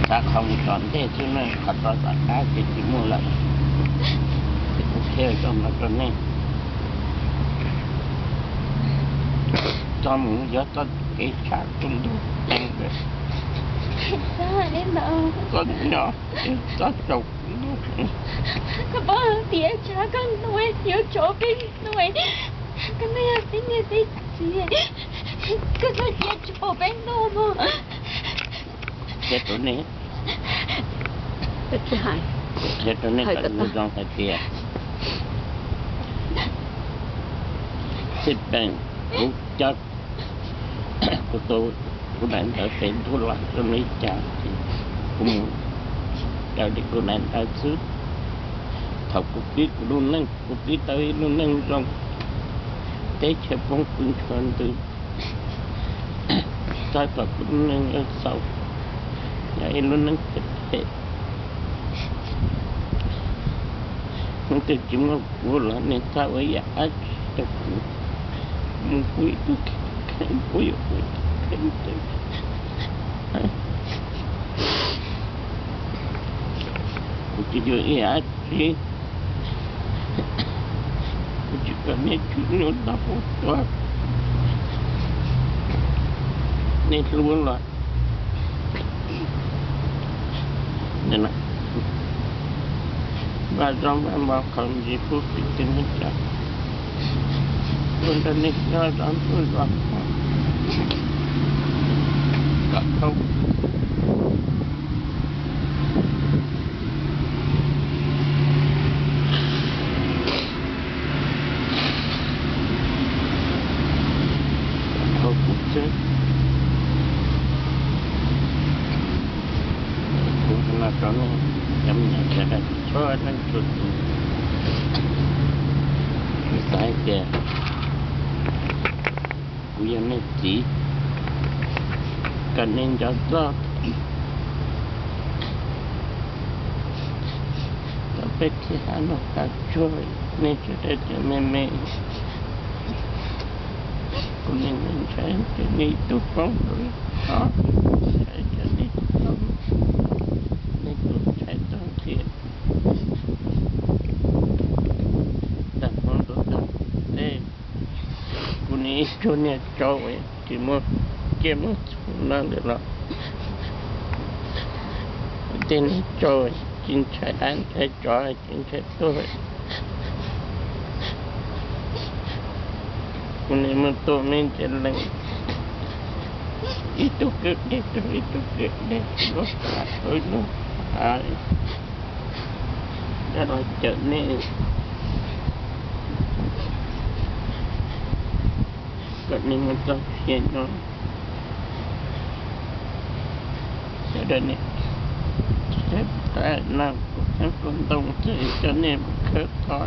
Xav qhov mus tom ntej xwb na, qhov rov tom qab ces tsis muaj lawm. Ces kuv qhia zoj no rau nej, txhob mus yog txoj kev tshaj kuv ntuj teev lawm. Txhob nyob, txhob tsaus kuv ntuj. Koj paub tias tshaj koj ntuj yuav tso peb ntuj, koj ntuj yog peb niam peb txiv, koj txhob cia tsis pom peb ntuj mog. Qhia rau nej, qhia rau nej kom zoo zoo hais tias xij peem kuv coj kuv tus, kuv daim ntawv Facebook los rau li cas ces kuv mus raws li kuv daim ntawv xwb. Thaum kuv pib kuv lub neej, kuv pib tau ib lub neej zoo, teb chaws poob kub ntshua ntws, txog thaum kuv lub neej xaus, yog ib lub neej phem phem. Hnub twg tsis muaj kuv los nej txhob ua ib yam dab tsi rau kuv, mus kuv ib tug kheej, kuv yuav ua ib tug kheej. Kuv tsis yuav ib yam dab tsi, kuv tsis kam nej tshwm nyuj tag puag tuag, nej hlub los npaj zoj npaj mov qhov ntsis pub pim tw neej tsa, ua rau nej nyob zov ntuj zov hmo kom dhau dhau kuv xwb. Kuv los rau nej cov me nyuam sawv daws txhua leej txhua tus, kuv xav hais tias kuv yog nej txiv, kom nej nco txog tau peb thiaj hab no tag tsuag, nej sawv daws cov me me, kuv nim ntshai ces nej tub poob rau, ntshai ces nej tub poob, nej tub ntshai txog nqhis tag hmo rau tag tej. Kuv nim ib tug niag tsau tsis muaj, cia muaj txhuv no lawm los tej niag tsau tsis ntshai dab ntshai tsov tsis ntshai tuag. Kuv nim mus tua me ntsis lees, ib tug kwj deg rau ib tug kwj deg, lub hav rau lub hav, coj los cawm nej kom nej mus txog txhia no. Sawv daws niam, sawv daws na, kuv txheeb kuv ntoo txawm coj nej mus khawb tho,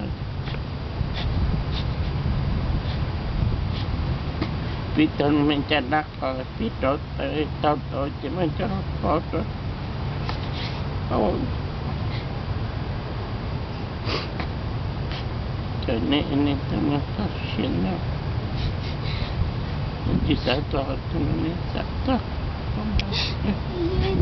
pib tau me cas dab qhov pib rauv taws tau rauv ces muab coj los pov rau hauv. Cawm nej, nej tau muaj txoj sia no, nej tsis xav txog qhov twg, nej xav txog nej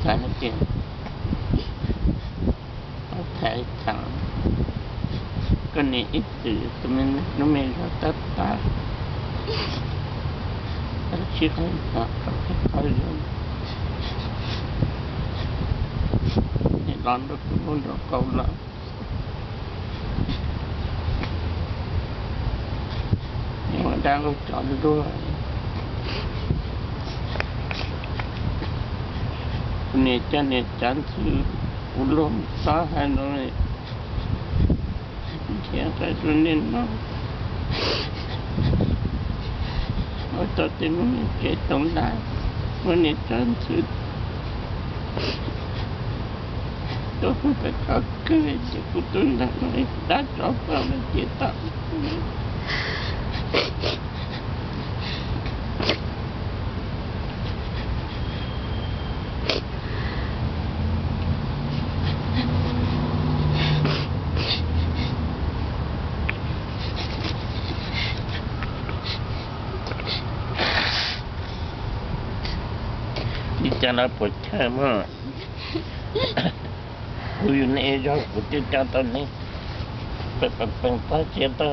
xav hais tias thaiv thaum koj niam ib txwm tus me lub me zog tab tab, tab sis qhov no rau qhov zoo, nim los nrog kuv nraum qaum los, nim ua dab ua tsov luag. Kuv niam coj niam tsav ntxhw, kuv luag txhob hais no, nrhiav qais rau nej noj. Ua tau tej mus tsev toov ntag, muab niam tsav ntxhw tuaj pub pem qhov kawg ces kuv tus ntawd dab tsov poj mas ces tau. Cov no puas chawj mog? Kuv yug nej ib zaug kuv twb coj tau nej peem peem tog tsiav tau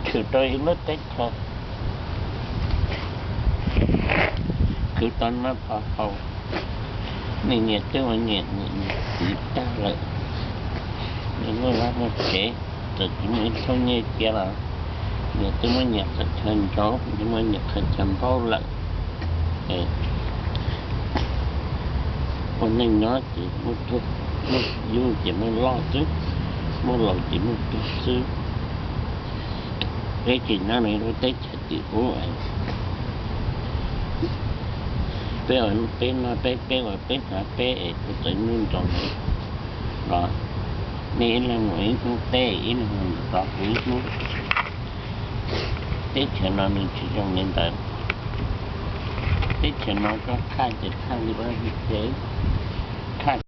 khwv rau ib lub teb chaws, khwv tau noj tau haus. Nej niam twb ua niam txiv tag lawm, nej muaj vaj muaj tsev, txawm tsis muaj ib thooj nyiaj cia los niam twb muab nyias qhov chaw ntsaub, muab nyias qhov chaw npaub lawm. Ua neej nyob ces muaj tuag, muaj yug ces muaj loj xwb, muaj laus ces muaj tuag xwb. Peb tsis nyob nws lub teb chaws tim ub, peb ua peb noj peb, peb ua peb hnav peb es kuv txawm nyuj nroos los nej ib leeg mus ib hnub teb, ib leeg mus rov kuv ib hnub. Teb chaws no nws tsis zoo li ntawd. Teb chaws no koj thaj ces thaj li ua ces thaj